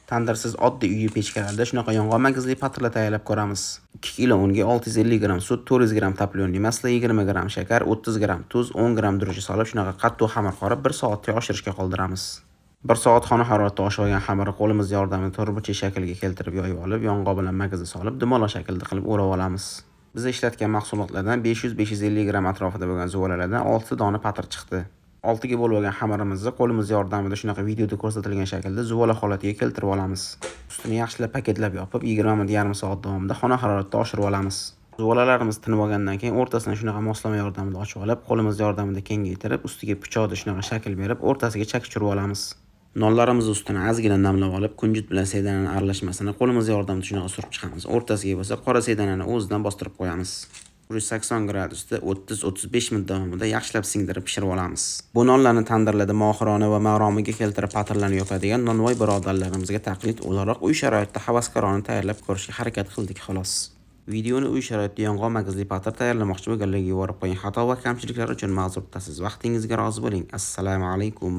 Tandirsiz oddiy uyi pechkalarda shunaqa yong'oq magizli patirlar tayyorlab ko'ramiz. 2 kilo unga 650 gramm sut, 400 gramm toplyonli masla, 20 gramm shakar, 30 gramm tuz, 10 gramm druji solib shunaqa qattiq xamir qorib 1 soatga oshirishga qoldiramiz. 1 soat xona haroratida oshib olgan xamirni qo'limiz yordamida to'rtburchak shaklga keltirib yoyib olib, yong'oq bilan magizni solib dumaloq shaklda qilib o'rab olamiz. Biz ishlatgan mahsulotlardan 500-550 gramm atrofida bo'lgan zuvalalardan 6 dona patir chiqdi. 6 ga bo'lib olgan xamirimizni qo'limiz yordamida shunaqa videoda ko'rsatilgan shaklda zuvala holatiga keltirib olamiz. Ustini yaxshilab paketlab yopib, 20 minut yarim soat davomida xona haroratida oshirib olamiz. Zuvalalarimiz tinib olgandan keyin o'rtasini shunaqa moslama yordamida ochib olib, qo'limiz yordamida kengaytirib, ustiga pichoqda shunaqa shakl berib, o'rtasiga chakich urib olamiz. Nonlarimiz ustini ozgina namlab olib, kunjut bilan sedanani aralashmasini qo'limiz yordamida shunaqa surib chiqamiz. O'rtasiga bo'lsa qora sedanani o'zidan bostirib qo'yamiz. 180 gradusda 30-35 minut davomida yaxshilab singdirib pishirib olamiz. Bu nonlarni tandirlarda mohirona va maromiga keltirib patirlarni yopadigan nonvoy birodarlarimizga taqlid o'laroq uy sharoitida havaskorona tayyorlab ko'rishga harakat qildik xolos. Videoni uy sharoitida yong'oq magizli patir tayyorlamoqchi bo'lganlarga yuborib qo'ying. Xato va kamchiliklar uchun ma'zur tutasiz. Vaqtingizga rozi bo'ling. Assalomu alaykum.